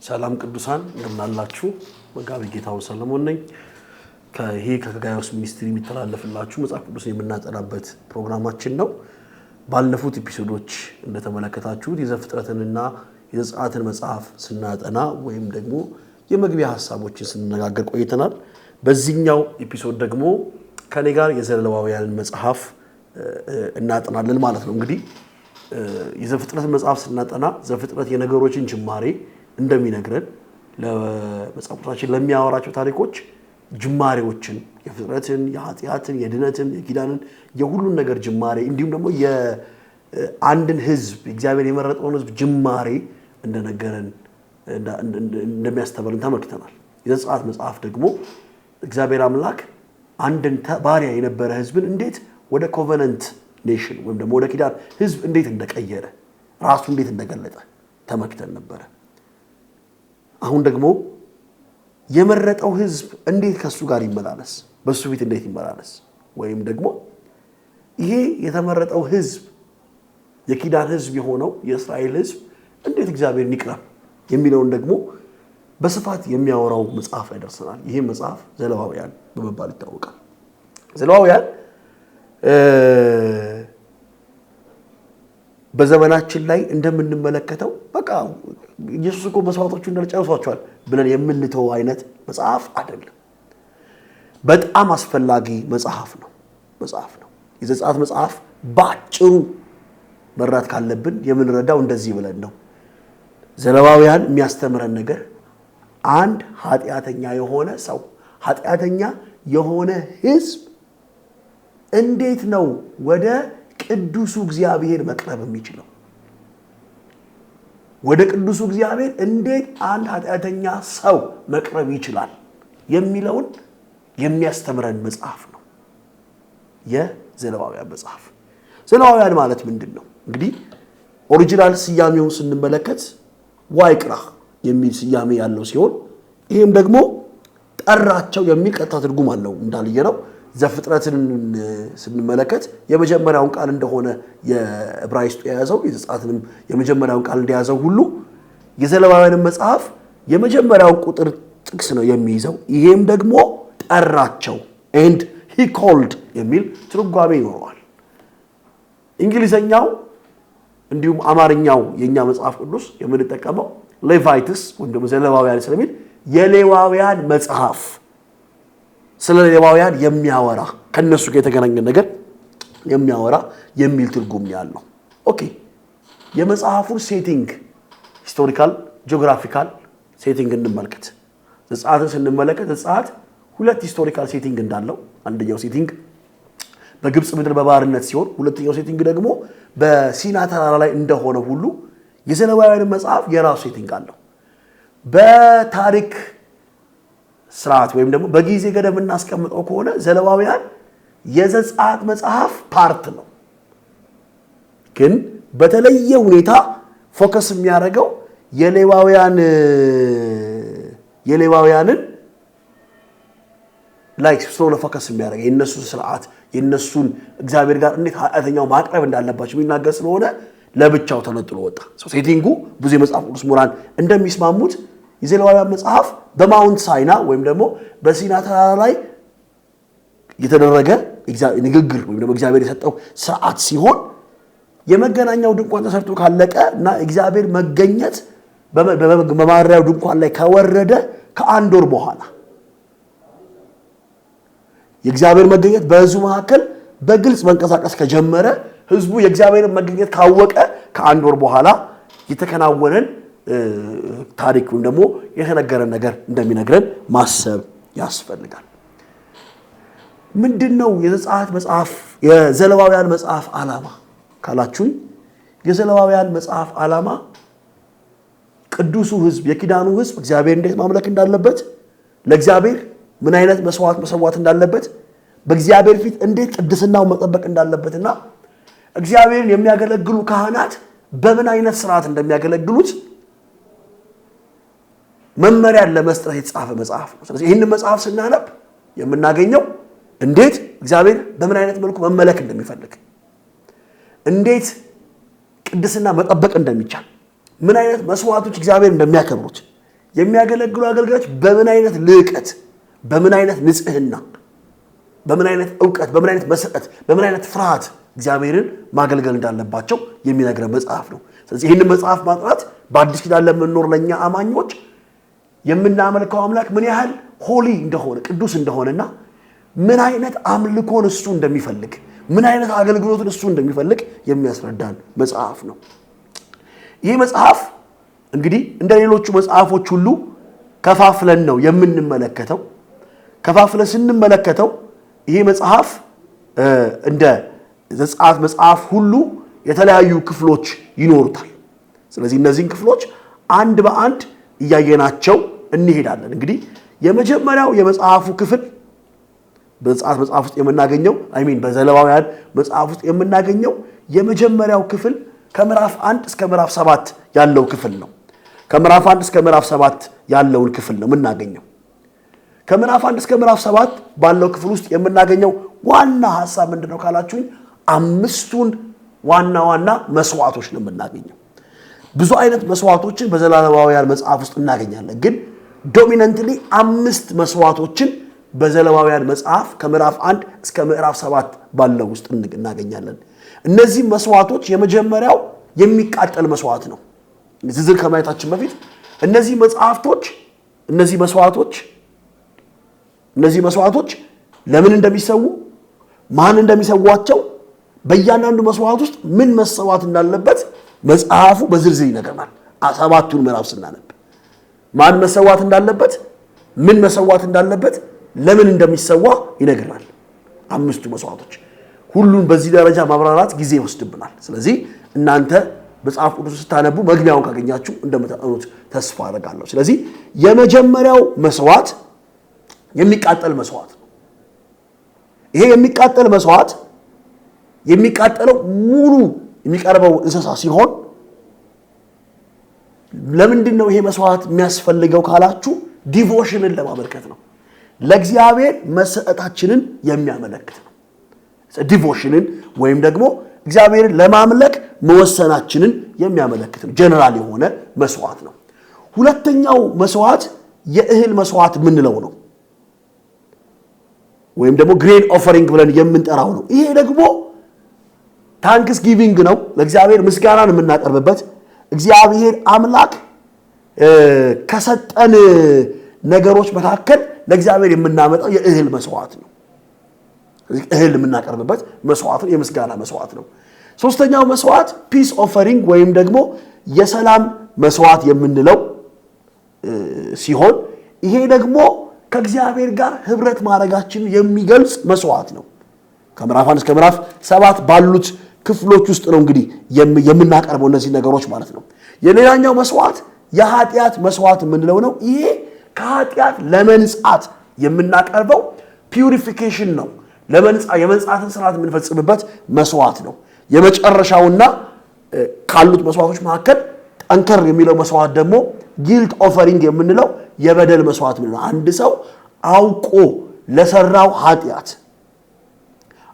ሰላም ቅዱሳን፣ እንደምናላችሁ። መጋቢ ጌታሁን ሰለሞን ነኝ። ይሄ ከጋዮስ Ministry የሚተላለፍላችሁ መጽሐፍ ቅዱስን የምናጠናበት ፕሮግራማችን ነው። ባለፉት episode ኦች እንደተመለከታችሁት የዘፍጥረትንና የዘጸአትን መጽሐፍ ስናጠና ወይም ደግሞ የመግቢያ ሀሳቦችን ስንነጋገር ቆይተናል። በዚህኛው episode ደግሞ ከኔ ጋር የዘሌዋውያንን መጽሐፍ እናጠናለን ማለት ነው። እንግዲህ የዘፍጥረትን መጽሐፍ ስናጠና ዘፍጥረት የነገሮችን ጅማሬ እንደሚነግረን፣ ለመጽሐፍ ቅዱሳችን ለሚያወራቸው ታሪኮች ጅማሬዎችን፣ የፍጥረትን፣ የኃጢአትን፣ የድነትን፣ የኪዳንን፣ የሁሉን ነገር ጅማሬ፣ እንዲሁም ደግሞ የአንድን ሕዝብ፣ እግዚአብሔር የመረጠውን ሕዝብ ጅማሬ እንደነገረን፣ እንደሚያስተምረን ተመልክተናል። የዘጸአት መጽሐፍ ደግሞ እግዚአብሔር አምላክ አንድን ባሪያ የነበረ ሕዝብን እንዴት ወደ covenant nation ወይም ደግሞ ወደ ኪዳን ሕዝብ እንዴት እንደቀየረ፣ ራሱ እንዴት እንደገለጠ ተመልክተን ነበረ። አሁን ደግሞ የመረጠው ህዝብ እንዴት ከእሱ ጋር ይመላለስ፣ በእሱ ፊት እንዴት ይመላለስ፣ ወይም ደግሞ ይሄ የተመረጠው ህዝብ፣ የኪዳን ህዝብ የሆነው የእስራኤል ህዝብ እንዴት እግዚአብሔርን ይቅረብ የሚለውን ደግሞ በስፋት የሚያወራው መጽሐፍ ላይ ደርሰናል። ይህም መጽሐፍ ዘሌዋውያን በመባል ይታወቃል። ዘሌዋውያን በዘመናችን ላይ እንደምንመለከተው በቃ ኢየሱስ እኮ መስዋዕቶቹ እንዳለ ጨርሷቸዋል ብለን የምንተወው አይነት መጽሐፍ አይደለም። በጣም አስፈላጊ መጽሐፍ ነው። የዘጸአት መጽሐፍ በአጭሩ መረዳት ካለብን የምንረዳው እንደዚህ ብለን ነው። ዘሌዋውያን የሚያስተምረን ነገር አንድ ኃጢአተኛ የሆነ ሰው፣ ኃጢአተኛ የሆነ ሕዝብ እንዴት ነው ወደ ቅዱሱ እግዚአብሔር መቅረብ የሚችለው? ወደ ቅዱሱ እግዚአብሔር እንዴት አንድ ኃጢአተኛ ሰው መቅረብ ይችላል የሚለውን የሚያስተምረን መጽሐፍ ነው የዘሌዋውያን መጽሐፍ። ዘሌዋውያን ማለት ምንድን ነው? እንግዲህ original ስያሜውን ስንመለከት ዋይቅራ የሚል ስያሜ ያለው ሲሆን ይህም ደግሞ ጠራቸው የሚል ቀጥታ ትርጉም አለው። እንዳልየነው ዘፍጥረትን ስንመለከት የመጀመሪያውን ቃል እንደሆነ የዕብራይስጡ የያዘው፣ የዘጸአትንም የመጀመሪያውን ቃል እንደያዘው ሁሉ የዘሌዋውያንን መጽሐፍ የመጀመሪያውን ቁጥር ጥቅስ ነው የሚይዘው። ይሄም ደግሞ ጠራቸው፣ and he called የሚል ትርጓሜ ይኖረዋል። እንግሊዘኛው እንዲሁም አማርኛው የእኛ መጽሐፍ ቅዱስ የምንጠቀመው Levites ወይም ደግሞ ዘሌዋውያን ስለሚል የሌዋውያን መጽሐፍ፣ ስለ ሌዋውያን የሚያወራ፣ ከነሱ ጋር የተገናኘ ነገር የሚያወራ የሚል ትርጉም ያለው። Okay፣ የመጽሐፉን setting፣ historical geographical setting እንመልከት። ዘጸአትን ስንመለከት ዘጸአት ሁለት historical setting እንዳለው፣ አንደኛው setting በግብፅ ምድር በባርነት ሲሆን ሁለተኛው setting ደግሞ በሲና ተራራ ላይ እንደሆነ ሁሉ የዘሌዋውያን መጽሐፍ የራሱ setting አለው። በታሪክ ስርዓት ወይም ደግሞ በጊዜ ገደብ የምናስቀምጠው ከሆነ ዘሌዋውያን የዘጸአት መጽሐፍ part ነው። ግን በተለየ ሁኔታ focus የሚያደርገው የሌዋውያንን ላይ ስለሆነ focus የሚያደርገው፣ የእነሱን ስርዓት፣ የእነሱን እግዚአብሔር ጋር እንዴት ኃጢአተኛው ማቅረብ እንዳለባቸው የሚናገር ስለሆነ ለብቻው ተነጥሎ ወጣ። Setting ኡ ብዙ የመጽሐፍ ቅዱስ ምሁራን እንደሚስማሙት የዘሌዋውያን መጽሐፍ በ Mount Sinai ወይም ደግሞ በሲና ተራራ ላይ የተደረገ ንግግር ወይም ደግሞ እግዚአብሔር የሰጠው ስርዓት ሲሆን የመገናኛው ድንኳን ተሰርቶ ካለቀ እና እግዚአብሔር መገኘት በማደሪያው ድንኳን ላይ ከወረደ ከአንድ ወር በኋላ፣ የእግዚአብሔር መገኘት በሕዝቡ መካከል በግልጽ መንቀሳቀስ ከጀመረ፣ ሕዝቡ የእግዚአብሔርን መገኘት ካወቀ ከአንድ ወር በኋላ የተከናወነን ታሪክ ወይም ደግሞ የተነገረን ነገር እንደሚነግረን ማሰብ ያስፈልጋል። ምንድን ነው የዘጸአት መጽሐፍ፣ የዘሌዋውያን መጽሐፍ ዓላማ ካላችሁኝ፣ የዘሌዋውያን መጽሐፍ ዓላማ ቅዱሱ ሕዝብ፣ የኪዳኑ ሕዝብ እግዚአብሔር እንዴት ማምለክ እንዳለበት፣ ለእግዚአብሔር ምን አይነት መስዋዕት መሰዋት እንዳለበት፣ በእግዚአብሔር ፊት እንዴት ቅድስናውን መጠበቅ እንዳለበትና እግዚአብሔርን የሚያገለግሉ ካህናት በምን አይነት ስርዓት እንደሚያገለግሉት መመሪያን ለመስጠት የተጻፈ መጽሐፍ ነው። ስለዚህ ይህንን መጽሐፍ ስናነብ የምናገኘው እንዴት እግዚአብሔር በምን አይነት መልኩ መመለክ እንደሚፈልግ፣ እንዴት ቅድስና መጠበቅ እንደሚቻል፣ ምን አይነት መስዋዕቶች እግዚአብሔር እንደሚያከብሩት፣ የሚያገለግሉ አገልጋዮች በምን አይነት ልዕቀት፣ በምን አይነት ንጽህና፣ በምን አይነት እውቀት፣ በምን አይነት መሰጠት፣ በምን አይነት ፍርሃት እግዚአብሔርን ማገልገል እንዳለባቸው የሚነግረን መጽሐፍ ነው። ስለዚህ ይህንን መጽሐፍ ማጥናት በአዲስ ኪዳን ለምንኖር ለእኛ አማኞች የምናመልከው አምላክ ምን ያህል holy እንደሆነ፣ ቅዱስ እንደሆነና ምን አይነት አምልኮን እሱ እንደሚፈልግ፣ ምን አይነት አገልግሎትን እሱ እንደሚፈልግ የሚያስረዳን መጽሐፍ ነው። ይህ መጽሐፍ እንግዲህ እንደ ሌሎቹ መጽሐፎች ሁሉ ከፋፍለን ነው የምንመለከተው። ከፋፍለን ስንመለከተው ይሄ መጽሐፍ እንደ ዘጸአት መጽሐፍ ሁሉ የተለያዩ ክፍሎች ይኖሩታል። ስለዚህ እነዚህን ክፍሎች አንድ በአንድ እያየናቸው እንሄዳለን። እንግዲህ የመጀመሪያው የመጽሐፉ ክፍል በዘጸአት መጽሐፍ ውስጥ የምናገኘው፣ I mean በዘሌዋውያን መጽሐፍ ውስጥ የምናገኘው የመጀመሪያው ክፍል ከምዕራፍ 1 እስከ ምዕራፍ 7 ያለው ክፍል ነው። ከምዕራፍ 1 እስከ ምዕራፍ 7 ያለውን ክፍል ነው የምናገኘው። ከምዕራፍ 1 እስከ ምዕራፍ 7 ባለው ክፍል ውስጥ የምናገኘው ዋና ሐሳብ ምንድን ነው ካላችሁኝ፣ አምስቱን ዋና ዋና መስዋዕቶች ነው የምናገኘው። ብዙ አይነት መስዋዕቶችን በዘሌዋውያን መጽሐፍ ውስጥ እናገኛለን። ግን dominantly አምስት መስዋዕቶችን በዘሌዋውያን መጽሐፍ ከምዕራፍ 1 እስከ ምዕራፍ 7 ባለው ውስጥ እናገኛለን። እነዚህ መስዋዕቶች የመጀመሪያው የሚቃጠል መስዋዕት ነው። ዝርዝር ከማየታችን በፊት እነዚህ መስዋዕቶች ለምን እንደሚሰዉ፣ ማን እንደሚሰዋቸው፣ በእያንዳንዱ መስዋዕት ውስጥ ምን መሰዋት እንዳለበት መጽሐፉ በዝርዝር ይነግረናል። ሰባቱን ምዕራፍ ስናነብ ማን መሰዋት እንዳለበት፣ ምን መሰዋት እንዳለበት፣ ለምን እንደሚሰዋ ይነግረናል። አምስቱ መስዋዕቶች ሁሉን በዚህ ደረጃ ማብራራት ጊዜ ይወስድብናል። ስለዚህ እናንተ መጽሐፍ ቅዱስ ስታነቡ መግቢያውን ካገኛችሁ እንደምታጠኑት ተስፋ አደርጋለሁ። ስለዚህ የመጀመሪያው መስዋዕት የሚቃጠል መስዋዕት ነው። ይሄ የሚቃጠል መስዋዕት የሚቃጠለው ሙሉ የሚቀርበው እንስሳ ሲሆን፣ ለምንድን ነው ይሄ መስዋዕት የሚያስፈልገው ካላችሁ devotion ን ለማመልከት ነው። ለእግዚአብሔር መሰጠታችንን የሚያመለክት ነው። Devotion ን ወይም ደግሞ እግዚአብሔርን ለማምለክ መወሰናችንን የሚያመለክት ነው። ጀነራል የሆነ መስዋዕት ነው። ሁለተኛው መስዋዕት የእህል መስዋዕት የምንለው ነው፣ ወይም ደግሞ grain offering ብለን የምንጠራው ነው። ይሄ ደግሞ thanksgiving ነው። ለእግዚአብሔር ምስጋናን የምናቀርብበት፣ እግዚአብሔር አምላክ ከሰጠን ነገሮች መካከል ለእግዚአብሔር የምናመጣው የእህል መስዋዕት ነው። እህል የምናቀርብበት መስዋዕት ነው፣ የምስጋና መስዋዕት ነው። ሶስተኛው መስዋዕት peace offering ወይም ደግሞ የሰላም መስዋዕት የምንለው ሲሆን ይሄ ደግሞ ከእግዚአብሔር ጋር ህብረት ማድረጋችንን የሚገልጽ መስዋዕት ነው። ከምዕራፍ 1 እስከ ምዕራፍ 7 ባሉት ክፍሎች ውስጥ ነው እንግዲህ የምናቀርበው እነዚህ ነገሮች ማለት ነው። የሌላኛው መስዋዕት የኃጢአት መስዋዕት የምንለው ነው። ይሄ ከኃጢአት ለመንጻት የምናቀርበው purification ነው። የመንጻትን ስርዓት የምንፈጽምበት መስዋዕት ነው። የመጨረሻውና ካሉት መስዋዕቶች መካከል ጠንከር የሚለው መስዋዕት ደግሞ guilt offering የምንለው፣ የበደል መስዋዕት የምንለው፣ አንድ ሰው አውቆ ለሰራው ኃጢአት፣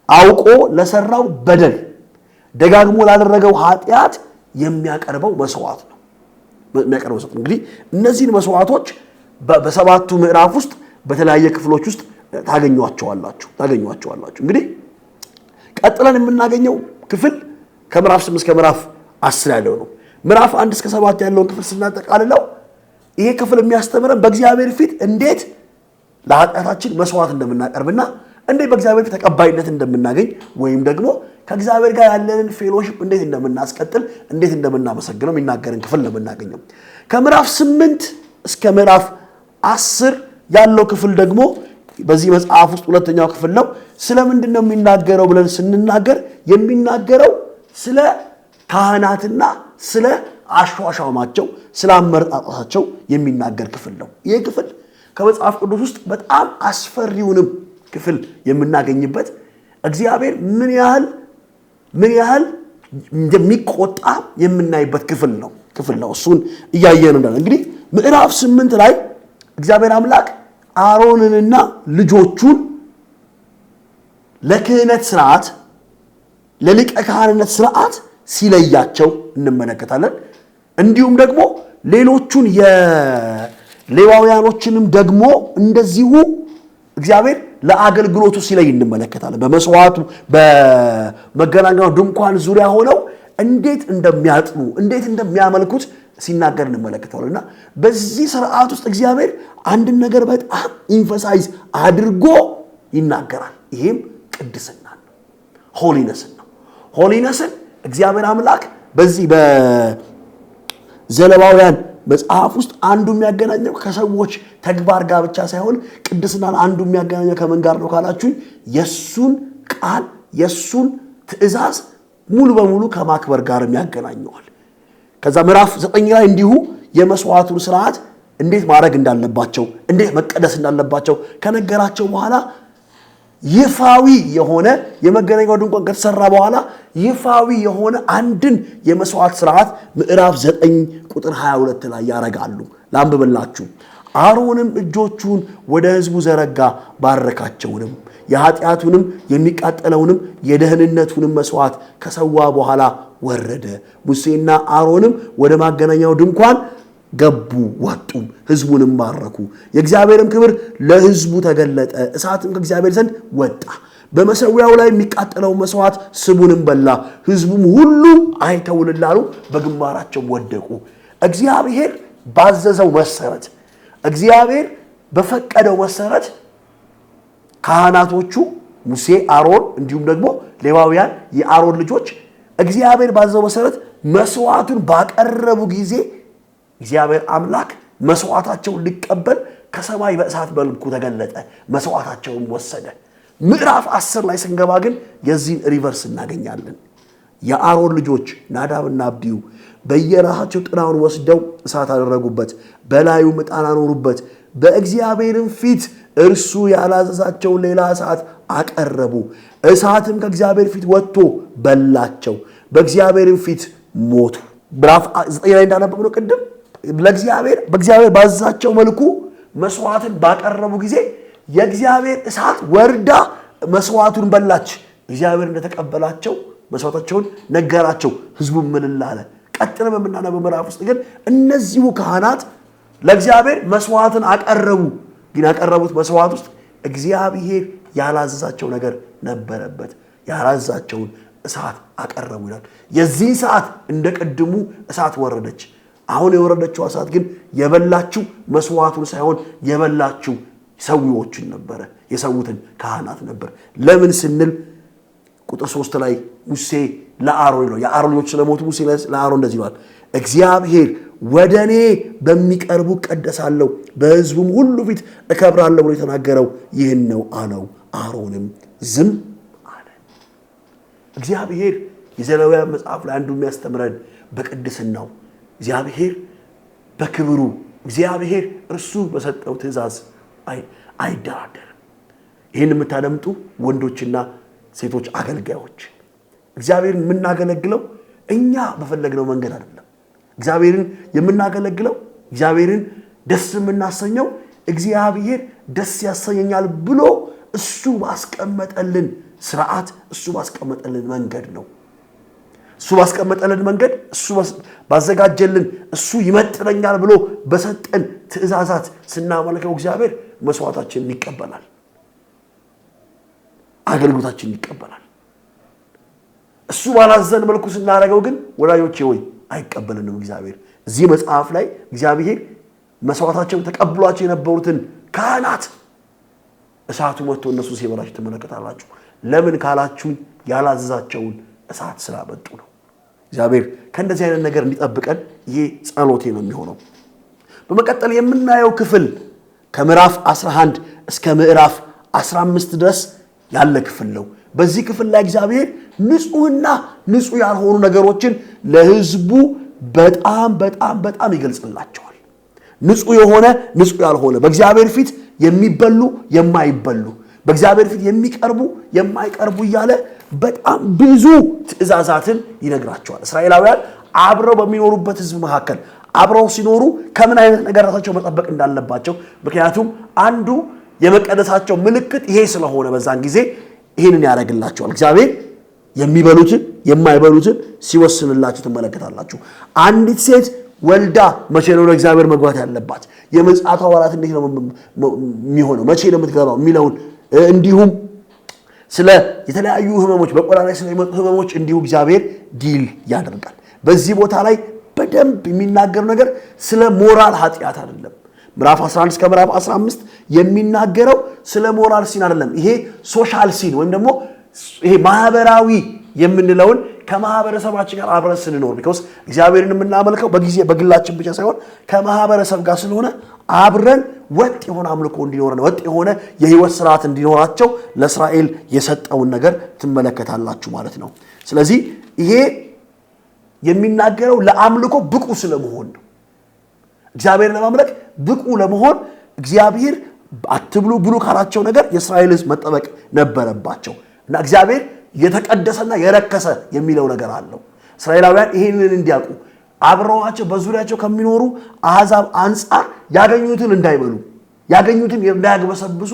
አውቆ ለሰራው በደል፣ ደጋግሞ ላደረገው ኃጢአት የሚያቀርበው መስዋዕት ነው። የሚያቀርበው መስዋዕት። እንግዲህ እነዚህን መስዋዕቶች በሰባቱ ምዕራፍ ውስጥ በተለያየ ክፍሎች ውስጥ ታገኟቸዋላችሁ። እንግዲህ ቀጥለን የምናገኘው ክፍል ከምዕራፍ 8 እስከ ምዕራፍ 10 ያለው ነው። ምዕራፍ 1 እስከ 7 ያለውን ክፍል ስናጠቃልለው ይሄ ክፍል የሚያስተምረን በእግዚአብሔር ፊት እንዴት ለኃጢአታችን መስዋዕት እንደምናቀርብና እንዴት በእግዚአብሔር ፊት ተቀባይነት እንደምናገኝ ወይም ደግሞ ከእግዚአብሔር ጋር ያለንን fellowship እንዴት እንደምናስቀጥል፣ እንዴት እንደምናመሰግነው የሚናገርን ክፍል ነው የምናገኘው። ከምዕራፍ 8 እስከ ምዕራፍ 10 ያለው ክፍል ደግሞ በዚህ መጽሐፍ ውስጥ ሁለተኛው ክፍል ነው። ስለምንድን ነው የሚናገረው ብለን ስንናገር የሚናገረው ስለ ካህናትና ስለ አሿሿማቸው፣ ስለ አመረጣጣቸው የሚናገር ክፍል ነው። ይህ ክፍል ከመጽሐፍ ቅዱስ ውስጥ በጣም አስፈሪውንም ክፍል የምናገኝበት፣ እግዚአብሔር ምን ያህል እንደሚቆጣ የምናይበት ክፍል ነው። እሱን እያየን እንዳለ እንግዲህ ምዕራፍ 8 ላይ እግዚአብሔር አምላክ አሮንንና ልጆቹን ለክህነት ስርዓት፣ ለሊቀ ካህንነት ስርዓት ሲለያቸው እንመለከታለን። እንዲሁም ደግሞ ሌሎቹን ሌዋውያኖችንም ደግሞ እንደዚሁ እግዚአብሔር ለአገልግሎቱ ሲለይ እንመለከታለን። በመስዋዕቱ በመገናኛው ድንኳን ዙሪያ ሆነው እንዴት እንደሚያጥኑ፣ እንዴት እንደሚያመልኩት ሲናገር እንመለከተዋለን። እና በዚህ ስርዓት ውስጥ እግዚአብሔር አንድን ነገር በጣም emphasize አድርጎ ይናገራል። ይሄም ቅድስና ነው፣ holiness ን ነው። Holiness ን እግዚአብሔር አምላክ በዚህ በዘሌዋውያን መጽሐፍ ውስጥ አንዱ የሚያገናኘው ከሰዎች ተግባር ጋር ብቻ ሳይሆን ቅድስናን አንዱ የሚያገናኘው ከምን ጋር ነው ካላችሁኝ፣ የእሱን ቃል፣ የእሱን ትእዛዝ ሙሉ በሙሉ ከማክበር ጋር ያገናኘዋል። ከዛ ምዕራፍ 9 ላይ እንዲሁ የመስዋዕቱን ስርዓት እንዴት ማድረግ እንዳለባቸው፣ እንዴት መቀደስ እንዳለባቸው ከነገራቸው በኋላ፣ ይፋዊ የሆነ የመገናኛው ድንኳን ከተሰራ በኋላ ይፋዊ የሆነ አንድን የመስዋዕት ስርዓት ምዕራፍ 9 ቁጥር 22 ላይ ያረጋሉ። ላንብብላችሁ። አሮንም እጆቹን ወደ ሕዝቡ ዘረጋ፣ ባረካቸውንም። የኃጢአቱንም የሚቃጠለውንም የደህንነቱንም መስዋዕት ከሰዋ በኋላ ወረደ። ሙሴና አሮንም ወደ ማገናኛው ድንኳን ገቡ፣ ወጡም፣ ሕዝቡንም ባረኩ። የእግዚአብሔርም ክብር ለሕዝቡ ተገለጠ፣ እሳትም ከእግዚአብሔር ዘንድ ወጣ፣ በመሠዊያው ላይ የሚቃጠለውን መስዋዕት ስቡንም በላ። ሕዝቡም ሁሉ አይተው እልል አሉ፣ በግንባራቸው ወደቁ። እግዚአብሔር ባዘዘው መሰረት፣ እግዚአብሔር በፈቀደው መሰረት ካህናቶቹ ሙሴ፣ አሮን እንዲሁም ደግሞ ሌዋውያን የአሮን ልጆች እግዚአብሔር ባዘዘው መሰረት መስዋዕቱን ባቀረቡ ጊዜ እግዚአብሔር አምላክ መስዋዕታቸውን ሊቀበል ከሰማይ በእሳት መልኩ ተገለጠ፣ መስዋዕታቸውን ወሰደ። ምዕራፍ 10 ላይ ስንገባ ግን የዚህን reverse እናገኛለን። የአሮን ልጆች ናዳብና አብዲዩ በየራሳቸው ጥናውን ወስደው እሳት አደረጉበት፣ በላዩም ዕጣን አኖሩበት። በእግዚአብሔርም ፊት እርሱ ያላዘዛቸውን ሌላ እሳት አቀረቡ። እሳትም ከእግዚአብሔር ፊት ወጥቶ በላቸው፣ በእግዚአብሔርም ፊት ሞቱ። ምዕራፍ 9 ላይ እንዳነበብነው ቅድም ለእግዚአብሔር በእግዚአብሔር ባዘዛቸው መልኩ መስዋዕትን ባቀረቡ ጊዜ የእግዚአብሔር እሳት ወርዳ መስዋዕቱን በላች። እግዚአብሔር እንደተቀበላቸው መስዋዕታቸውን ነገራቸው። ህዝቡም እልል አለ። ቀጥለን በምናነበው ምዕራፍ ውስጥ ግን እነዚሁ ካህናት ለእግዚአብሔር መስዋዕትን አቀረቡ። ግን ያቀረቡት መስዋዕት ውስጥ እግዚአብሔር ያላዘዛቸው ነገር ነበረበት። ያላዘዛቸውን እሳት አቀረቡ ይላል። የዚህን ሰዓት እንደ ቅድሙ እሳት ወረደች። አሁን የወረደችው እሳት ግን የበላችው መስዋዕቱን ሳይሆን የበላችው ሰዊዎችን ነበረ፣ የሰዉትን ካህናት ነበር። ለምን ስንል ቁጥር 3 ላይ ሙሴ ለአሮን ነው፣ የአሮን ልጆች ስለሞቱ ሙሴ ለአሮን እንደዚህ ይለዋል፣ እግዚአብሔር ወደ እኔ በሚቀርቡ እቀደሳለሁ፣ በሕዝቡም ሁሉ ፊት እከብራለሁ ብሎ የተናገረው ይህን ነው አለው። አሮንም ዝም አለ። እግዚአብሔር የዘሌዋውያን መጽሐፍ ላይ አንዱ የሚያስተምረን በቅድስናው፣ እግዚአብሔር በክብሩ፣ እግዚአብሔር እርሱ በሰጠው ትእዛዝ አይደራደርም። ይህን የምታደምጡ ወንዶችና ሴቶች አገልጋዮች፣ እግዚአብሔርን የምናገለግለው እኛ በፈለግነው መንገድ አይደለም። እግዚአብሔርን የምናገለግለው፣ እግዚአብሔርን ደስ የምናሰኘው እግዚአብሔር ደስ ያሰኘኛል ብሎ እሱ ባስቀመጠልን ስርዓት፣ እሱ ባስቀመጠልን መንገድ ነው። እሱ ባስቀመጠልን መንገድ፣ እሱ ባዘጋጀልን፣ እሱ ይመጥነኛል ብሎ በሰጠን ትእዛዛት ስናመልከው እግዚአብሔር መስዋዕታችንን ይቀበላል፣ አገልግሎታችንን ይቀበላል። እሱ ባላዘን መልኩ ስናደርገው ግን ወዳጆቼ ወይ አይቀበልንም እግዚአብሔር። እዚህ መጽሐፍ ላይ እግዚአብሔር መስዋዕታቸውን ተቀብሏቸው የነበሩትን ካህናት እሳቱ መጥቶ እነሱ ሲበላቸው ትመለከታላችሁ። ለምን ካላችሁኝ ያላዘዛቸውን እሳት ስላመጡ ነው። እግዚአብሔር ከእንደዚህ አይነት ነገር እንዲጠብቀን ይሄ ጸሎቴ ነው የሚሆነው። በመቀጠል የምናየው ክፍል ከምዕራፍ 11 እስከ ምዕራፍ 15 ድረስ ያለ ክፍል ነው። በዚህ ክፍል ላይ እግዚአብሔር ንጹህና ንጹህ ያልሆኑ ነገሮችን ለሕዝቡ በጣም በጣም በጣም ይገልጽላቸዋል። ንጹህ የሆነ፣ ንጹህ ያልሆነ፣ በእግዚአብሔር ፊት የሚበሉ፣ የማይበሉ፣ በእግዚአብሔር ፊት የሚቀርቡ፣ የማይቀርቡ እያለ በጣም ብዙ ትእዛዛትን ይነግራቸዋል። እስራኤላውያን አብረው በሚኖሩበት ሕዝብ መካከል አብረው ሲኖሩ ከምን አይነት ነገር ራሳቸው መጠበቅ እንዳለባቸው፣ ምክንያቱም አንዱ የመቀደሳቸው ምልክት ይሄ ስለሆነ በዛን ጊዜ ይህንን ያደርግላቸዋል። እግዚአብሔር የሚበሉትን የማይበሉትን ሲወስንላቸው ትመለከታላችሁ። አንዲት ሴት ወልዳ መቼ ነው ለእግዚአብሔር መግባት ያለባት፣ የምጽአቷ ወራት እንዴት ነው የሚሆነው፣ መቼ ነው የምትገባው የሚለውን እንዲሁም ስለ የተለያዩ ህመሞች፣ በቆዳ ላይ ስለሚመጡ ህመሞች እንዲሁ እግዚአብሔር deal ያደርጋል። በዚህ ቦታ ላይ በደንብ የሚናገረው ነገር ስለ ሞራል ኃጢአት አይደለም። ምዕራፍ 11 እስከ ምዕራፍ 15 የሚናገረው ስለ moral sin አይደለም። ይሄ social sin ወይም ደግሞ ይሄ ማህበራዊ የምንለውን ከማህበረሰባችን ጋር አብረን ስንኖር፣ because እግዚአብሔርን የምናመልከው በጊዜ በግላችን ብቻ ሳይሆን ከማህበረሰብ ጋር ስለሆነ፣ አብረን ወጥ የሆነ አምልኮ እንዲኖረን፣ ወጥ የሆነ የህይወት ስርዓት እንዲኖራቸው ለእስራኤል የሰጠውን ነገር ትመለከታላችሁ ማለት ነው። ስለዚህ ይሄ የሚናገረው ለአምልኮ ብቁ ስለመሆን ነው። እግዚአብሔርን ለማምለክ ብቁ ለመሆን እግዚአብሔር አትብሉ፣ ብሉ ካላቸው ነገር የእስራኤል ሕዝብ መጠበቅ ነበረባቸው እና እግዚአብሔር የተቀደሰና የረከሰ የሚለው ነገር አለው። እስራኤላውያን ይሄንን እንዲያውቁ፣ አብረዋቸው በዙሪያቸው ከሚኖሩ አሕዛብ አንጻር ያገኙትን እንዳይበሉ፣ ያገኙትን እንዳያግበሰብሱ፣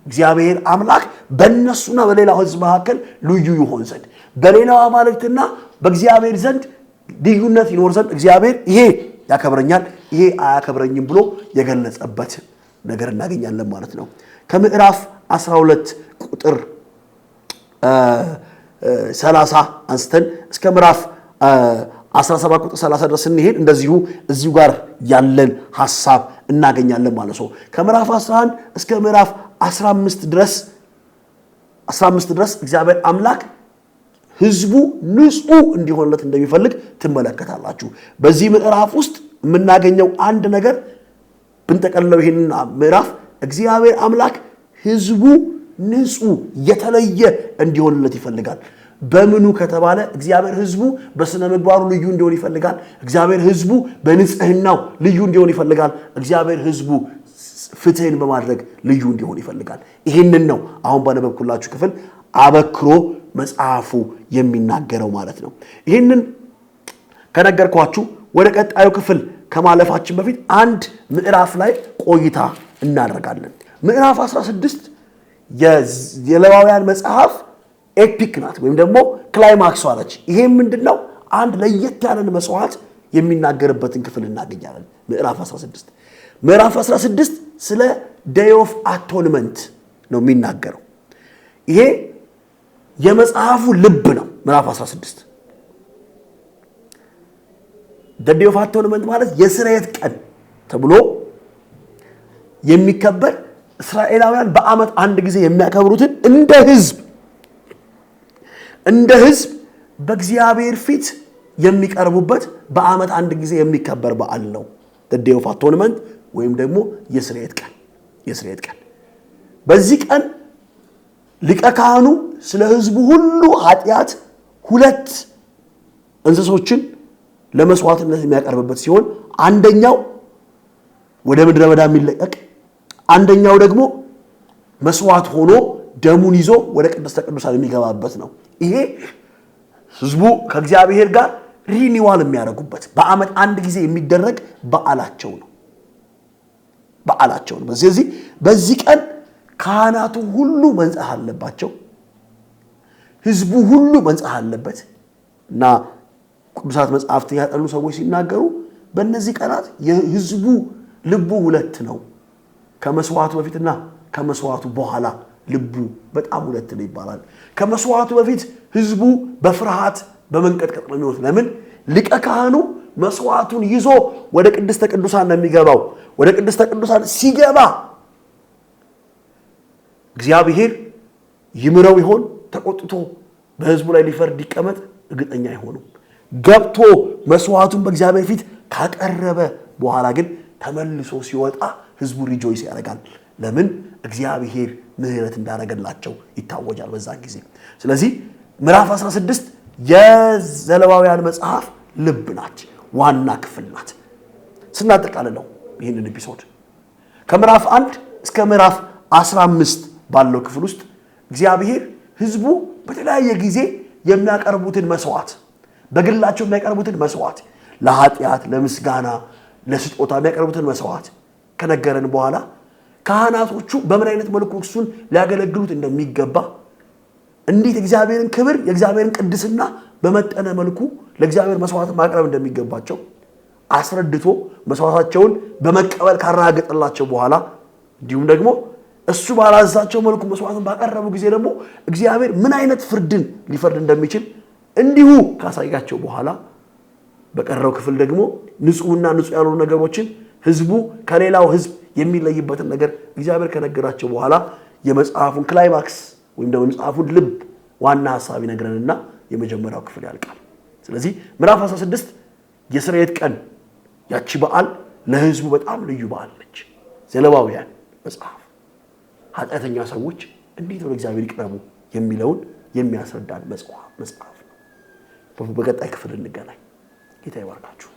እግዚአብሔር አምላክ በእነሱና በሌላው ሕዝብ መካከል ልዩ ይሆን ዘንድ፣ በሌላው አማልክትና በእግዚአብሔር ዘንድ ልዩነት ይኖር ዘንድ፣ እግዚአብሔር ይሄ ያከብረኛል፣ ይሄ አያከብረኝም ብሎ የገለጸበት ነገር እናገኛለን ማለት ነው። ከምዕራፍ 12 ቁጥር 30 አንስተን እስከ ምዕራፍ 17 ቁጥር 30 ድረስ ስንሄድ እንደዚሁ እዚሁ ጋር ያለን ሐሳብ እናገኛለን ማለት ነው። ከምዕራፍ 11 እስከ ምዕራፍ 15 ድረስ 15 ድረስ እግዚአብሔር አምላክ ህዝቡ ንጹህ እንዲሆንለት እንደሚፈልግ ትመለከታላችሁ። በዚህ ምዕራፍ ውስጥ የምናገኘው አንድ ነገር ብንጠቀልለው ይህንን ምዕራፍ እግዚአብሔር አምላክ ህዝቡ ንጹህ የተለየ እንዲሆንለት ይፈልጋል። በምኑ ከተባለ እግዚአብሔር ህዝቡ በስነ ምግባሩ ልዩ እንዲሆን ይፈልጋል። እግዚአብሔር ህዝቡ በንጽህናው ልዩ እንዲሆን ይፈልጋል። እግዚአብሔር ህዝቡ ፍትህን በማድረግ ልዩ እንዲሆን ይፈልጋል። ይህንን ነው አሁን ባነበብኩላችሁ ክፍል አበክሮ መጽሐፉ የሚናገረው ማለት ነው። ይህንን ከነገርኳችሁ ወደ ቀጣዩ ክፍል ከማለፋችን በፊት አንድ ምዕራፍ ላይ ቆይታ እናደርጋለን። ምዕራፍ 16 የሌዋውያን መጽሐፍ epic ናት ወይም ደግሞ climax ኧ ነች። ይሄም ምንድን ነው? አንድ ለየት ያለን መስዋዕት የሚናገርበትን ክፍል እናገኛለን። ምዕራፍ 16፣ ምዕራፍ 16 ስለ Day of Atonement ነው የሚናገረው። ይሄ የመጽሐፉ ልብ ነው። ምዕራፍ 16 Day of Atonement ማለት የስርየት ቀን ተብሎ የሚከበር፣ እስራኤላውያን በዓመት አንድ ጊዜ የሚያከብሩትን እንደ ህዝብ በእግዚአብሔር ፊት የሚቀርቡበት በዓመት አንድ ጊዜ የሚከበር በዓል ነው። Day of Atonement ወይም ደግሞ የስርየት ቀን፣ የስርየት ቀን። በዚህ ቀን ሊቀ ካህኑ ስለ ህዝቡ ሁሉ ኃጢአት ሁለት እንስሶችን ለመስዋዕትነት የሚያቀርብበት ሲሆን፣ አንደኛው ወደ ምድረ በዳ የሚለቀቅ፣ አንደኛው ደግሞ መስዋዕት ሆኖ ደሙን ይዞ ወደ ቅድስተ ቅዱሳን የሚገባበት ነው። ይሄ ህዝቡ ከእግዚአብሔር ጋር renewal የሚያደርጉበት በዓመት አንድ ጊዜ የሚደረግ በዓላቸው ነው፣ በዓላቸው ነው። ስለዚህ በዚህ ቀን ካህናቱ ሁሉ መንጻት አለባቸው። ህዝቡ ሁሉ መንጻት አለበት እና ቅዱሳት መጽሐፍትን ያጠኑ ሰዎች ሲናገሩ በእነዚህ ቀናት የህዝቡ ልቡ ሁለት ነው። ከመስዋዕቱ በፊትና ከመስዋዕቱ በኋላ ልቡ በጣም ሁለት ነው ይባላል። ከመስዋዕቱ በፊት ህዝቡ በፍርሃት በመንቀጥቀጥ ነው የሚሆኑት። ለምን? ሊቀ ካህኑ መስዋዕቱን ይዞ ወደ ቅድስተ ቅዱሳን ነው የሚገባው። ወደ ቅድስተ ቅዱሳን ሲገባ እግዚአብሔር ይምረው ይሆን፣ ተቆጥቶ በህዝቡ ላይ ሊፈርድ ይቀመጥ፣ እርግጠኛ አይሆኑም። ገብቶ መስዋዕቱን በእግዚአብሔር ፊት ካቀረበ በኋላ ግን ተመልሶ ሲወጣ ህዝቡ rejoice ያደርጋል። ለምን? እግዚአብሔር ምሕረት እንዳደረገላቸው ይታወጃል በዛን ጊዜ። ስለዚህ ምዕራፍ 16 የዘሌዋውያን መጽሐፍ ልብ ናት፣ ዋና ክፍል ናት። ስናጠቃልለው ይህንን episode ከምዕራፍ 1 እስከ ምዕራፍ 15 ባለው ክፍል ውስጥ እግዚአብሔር ህዝቡ በተለያየ ጊዜ የሚያቀርቡትን መስዋዕት፣ በግላቸው የሚያቀርቡትን መስዋዕት፣ ለኃጢአት፣ ለምስጋና፣ ለስጦታ የሚያቀርቡትን መስዋዕት ከነገረን በኋላ ካህናቶቹ በምን አይነት መልኩ እሱን ሊያገለግሉት እንደሚገባ፣ እንዴት የእግዚአብሔርን ክብር፣ የእግዚአብሔርን ቅድስና በመጠነ መልኩ ለእግዚአብሔር መስዋዕት ማቅረብ እንደሚገባቸው አስረድቶ መስዋዕታቸውን በመቀበል ካረጋገጠላቸው በኋላ፣ እንዲሁም ደግሞ እሱ ባላዛቸው መልኩ መስዋዕትን ባቀረቡ ጊዜ ደግሞ እግዚአብሔር ምን አይነት ፍርድን ሊፈርድ እንደሚችል እንዲሁ ካሳያቸው በኋላ፣ በቀረው ክፍል ደግሞ ንጹሕና ንጹሕ ያልሆኑ ነገሮችን፣ ህዝቡ ከሌላው ህዝብ የሚለይበትን ነገር እግዚአብሔር ከነገራቸው በኋላ የመጽሐፉን climax ወይም ደግሞ የመጽሐፉን ልብ ዋና ሀሳብ ይነግረንና የመጀመሪያው ክፍል ያልቃል። ስለዚህ ምዕራፍ 16 የስርየት ቀን፣ ያቺ በዓል ለህዝቡ በጣም ልዩ በዓል ነች። ዘሌዋውያን መጽሐፍ ኃጢአተኛ ሰዎች እንዴት ወደ እግዚአብሔር ይቅረቡ የሚለውን የሚያስረዳን መጽሐፍ ነው። በቀጣይ ክፍል እንገናኝ። ጌታ ይባርካችሁ።